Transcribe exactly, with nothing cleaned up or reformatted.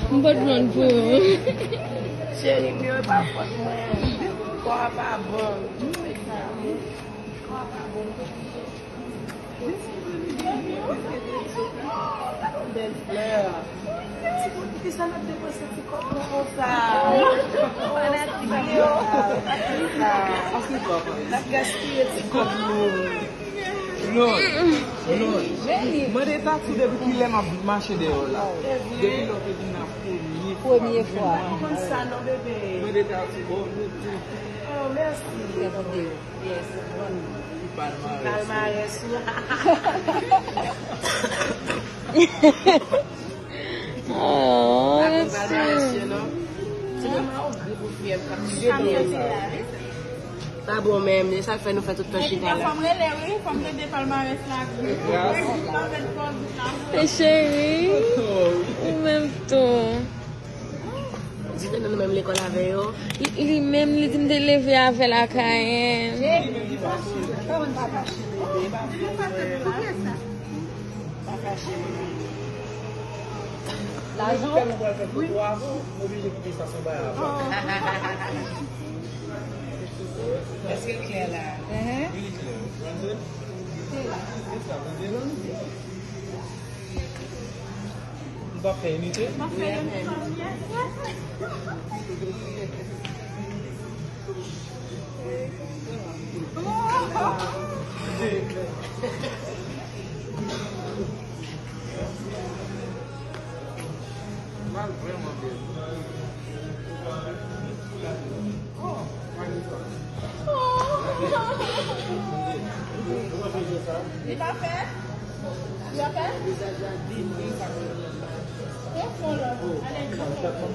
M pot blonn pou ou. Cheri m yo, e pa fòt mwen. Kò a pa bon. Kò a pa bon. Gade yon bèl flè. Ti moun, poukisa n ap depanse ti kòb nou konsa? N ap gaspiye ti kòb nou. Blonde, blonde. Mande Tatou depi kilè m ap mache dèyè w la. Depi lè w te vin la premye fwa. Premye fwa. Ou konn sa non, bebe. Mande Tatou, bon, nou tou. Oh, mèsi. Yes, bon. Palmarès ou. Oh, palmarès yo, non? Se mwen mwen ou gri pou fyèv k ap chante. Pa bon menm, e sa k fè nou fè tout tan chita la. Fò m rele, wi, fò m rele palmarès la. Cheri, ou menm tou. Di ke nou menm lekòl avè yo. Li, li menm, li di m te leve avè l a Kayen. Lajan? Wi. Èske l klè la? Li klè. Brandon? M pa fè imite. M pa fè imite. Mal vrèman bèl. Li pa fè? Li pa fè? Pran fon la. Ale, pran fon.